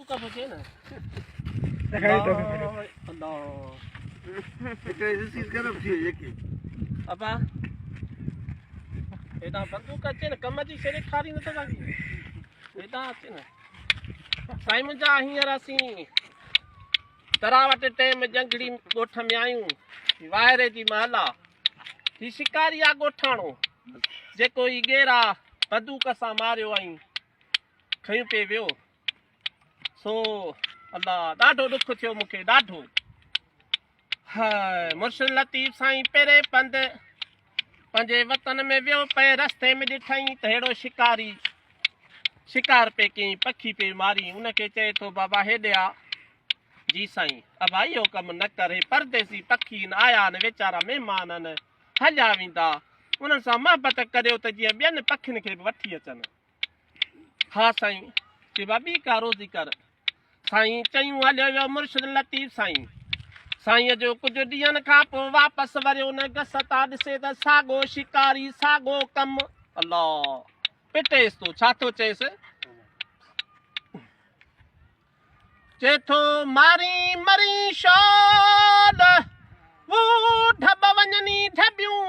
بندوق ٿو چئي نه. الله ابا هيڏانهن بندوق اچي نه ڪم جي شيء ڏيکاري نه ٿو سگهي. هيڏانهن اچي نه. سائين منهنجا هينئر اسين تراوٽ ٽيم جنگڙي ڳوٺ ۾ آهيون. واهري جي محل آ. هي شڪاري آ ڳوٺاڻو جيڪو هي ڳيرا بندوق سان ماريو ۽ کنيو پئي ويو. سو الله ڏاڍو ڏک ٿيو مون کي ڏاڍو. هاء مرشد لطيف سائين پيري پنڌ پنهنجي وطن ۾ ويو پئي رستي ۾ ڏٺائين ته ههڙو شڪاري شڪار پئي ڪيائين پکي پئي ماري ان کي چئي ٿو بابا هيڏي آ جي سائين ابا اهو ڪم نه ڪر هي پرديسي پکي آهن آيا آهن ويچارا مهمان آهن هليا ويندا انهن سان محبت ڪريو ته جيئن ٻين پکين کي به وٺي اچن. ها سائين، چئبا ٻي ڪا روزي ڪر. سائين چيون هليو ويو مرشد لطيف سائين. سائينء جو ڪجهه ڏينهن کان پوء واپس وريو ان گس تان ڏسي ته ساڳو شڪاري ساڳو ڪم. الله! پٽيس ٿو ڇا ٿو چئيس؟ چئي ٿو مارين مرين شال وو ڍٻ وڃني ڍٻيون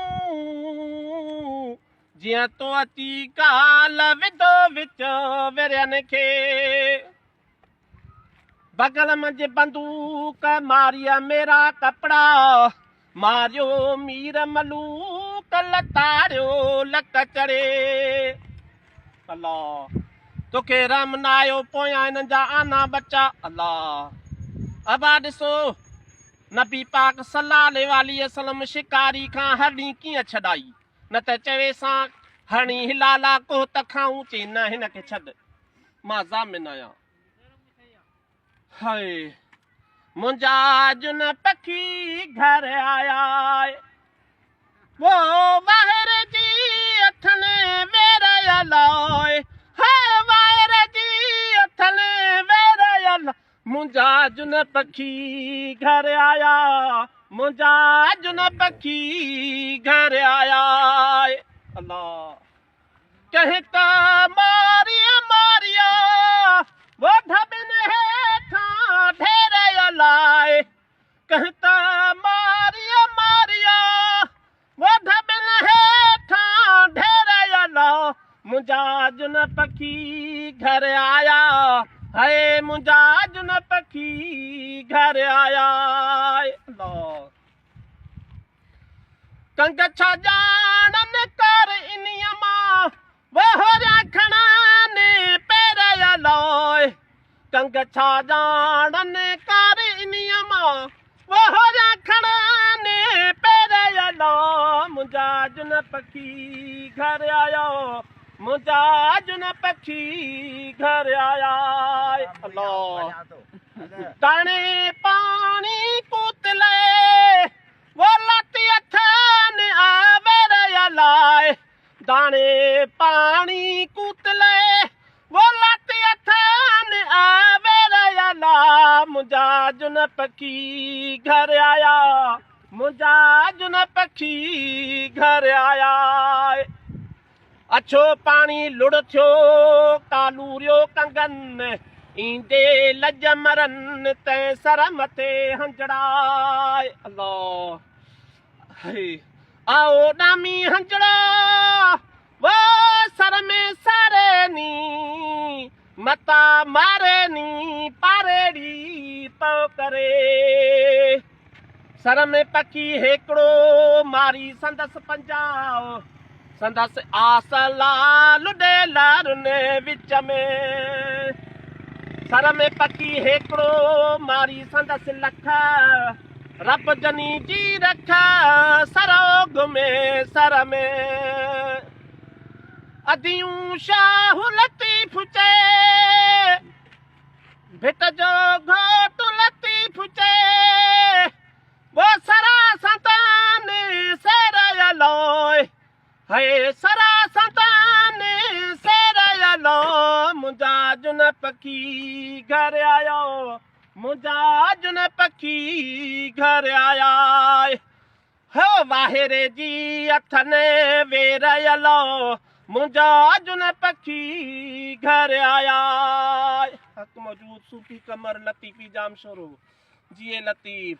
جيئن تو اچي ڪال وڌو وچ ورين کي. بغل منجهه بندوق ماريء ميرا ڪپڙا ماريو مير ملوڪ لتاڙيو لڪ چڙهي. الله توکي رحم نه آيو پويان هنن جا آنا ٻچا الله ابا ڏسو نبي پاڪ صلي الله عليه واٰله وسلم شڪاري کان هرڻي ڪيئن ڇڏائي نه ته چوي سان هرڻي هلالا ڪوهه ته کائون چي نه هن کي ڇڏ مان ضامن آهيان هاء منهنجا جن پکي گهر آيا وو واهر جي اٿن وير الاء هاء واهر جي اٿن وير الاء منهنجا جن پکي گهر آيا منهنجا جن پکي گهر آيا الله ڪنهن ته ماري ماريا وو ڍٻين هيٺان ڍير الاء ڪنهن ته ماري ماريا وو ڍٻين هيٺان ڍير الاء منهنجا جن پکي گهر آيا هي منهنجا جن پکي گهر آيا الله ڪنگ ڇا ڄاڻن ڪر انهيء مان، وهوريان کڻان پير الوء. ڪنگ ڇا ڄاڻن ڪر انهيء مان، وهوريان کڻان پير الوء. منهنجا جن پکي گهر آيا، منهنجا جن پکي گهر آيا. الله تاڻي پاڻي ڪوت لئي. وو لت اٿن آوير الاء داڻي پاڻي ڪوت لئي وو لت اٿن آوير الاء منهنجا جن پکي گهر آيا منهنجا جن پکي گهر آيا اڇو پاڻي لڙ ٿيو ڪالوريو ڪنگن ايندي لڄ مرن تنهن سر مٿي هنجڙا الله هي آئو ڏامي هنجڙا و سر ۾ ساري ني متا ماري ني پاريڙي پئو ڪري سر ۾ پکي هيڪڙو ماري سندس پنجاء سندس آس لال ڏي لارن وچ ۾. سر ۾ پکي هيڪڙو ماري سندس لک رب جني جي رک سرو گهمي سر ۾. اديون شاهه لطيف چئي. ڀٽ جو گهوٽ لطيف چئي، وو سرا سنتان سير الوء، هي سرا سنتان سير الوء، منهنجا جن پکي گهر آيو، منهنجا جن پکي گهر آيا. هو واهيري جي اٿن وير الو، منهنجا جن پکي گهر آيا. حق موجود، صوفي قمر، لطيفي ڄامشورو، جيئي لطيف.